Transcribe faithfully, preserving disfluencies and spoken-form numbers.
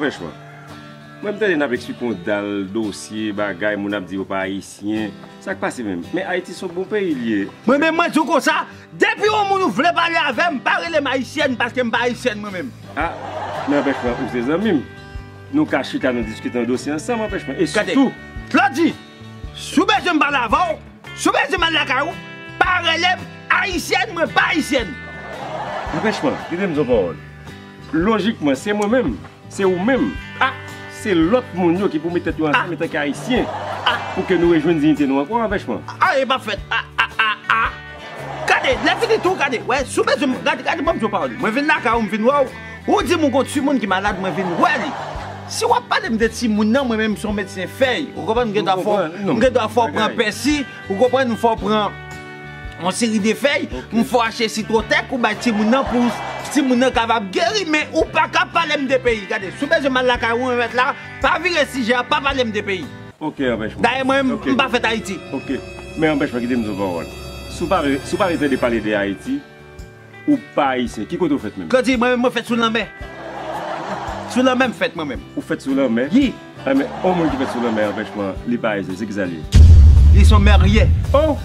Franchman, mwen m tande n ap eksplike yon dal dosye, bagay, moun ap di yo pa ayisyen. Sa k pase menm? Men Ayiti se yon bon peyi li ye. Mwen menm, mwen di w konsa, depi yon moun ou vle pale avè m, pa rele m ayisyèn, paske m pa ayisyèn mwen menm. A, men anpèch mwen, ou se zanmi m. Nou ka chita, nou diskite yon dosye ansanm, anpèch mwen. E sitou, Claudy, si w bezwen m pale avè w, si w bezwen m al lakay ou, pa rele m ayisyèn, mwen pa ayisyèn. Anpèch mwen, kite m di w pawòl. Lojikman, se mwen menm, se ou menm, a, se lòt moun yo ki pou met tèt yo ansanm antanke ayisyen pou ke nou rejwenn diyite nou ankò, anpèch mwen. A, e p ap fèt. A, a, a, a. Gade, lè fini tou, gade, wè, si w bezwen m, gade, gade, ban m di w pawòl. Mwen vin lakay ou, m vin wè w. Ou di m ou gon timoun ki malad, mwen vin wè li. Si w ap pale m de timoun nan, mwen menm se yon medsen fèy. Ou konprann, m gen dwa fè w, m gen dwa fè w pran pèsi, ou konprann, m fè w pran yon seri de fèy, m fè w achte sitwotèk, ou bay timoun nan pou timoun nan kapab geri, men ou pa ka pale m de peyi. Gade, si w bezwen m al lakay ou, mwen mèt la, pa vire sijè a, pa pale m de peyi. Ok, anpèch mwen. Dayè, mwen menm, m pa fèt Ayiti. Ok, men anpèch mwen, kite m di w pawòl. Si w pa vle, si w pa vle tande pale de Ayiti, ou pa ayisyen. Ki kote w fèt menm? Claudy, mwen menm, mwen fèt sou lanmè. Sou lanmè m fèt mwen menm. Ou fèt sou lanmè? Wi. Enben, yon moun ki fèt sou lanmè, anpèch mwen, li pa ayisyen. Se kisa l ye? Li se yon mèrye. Oh!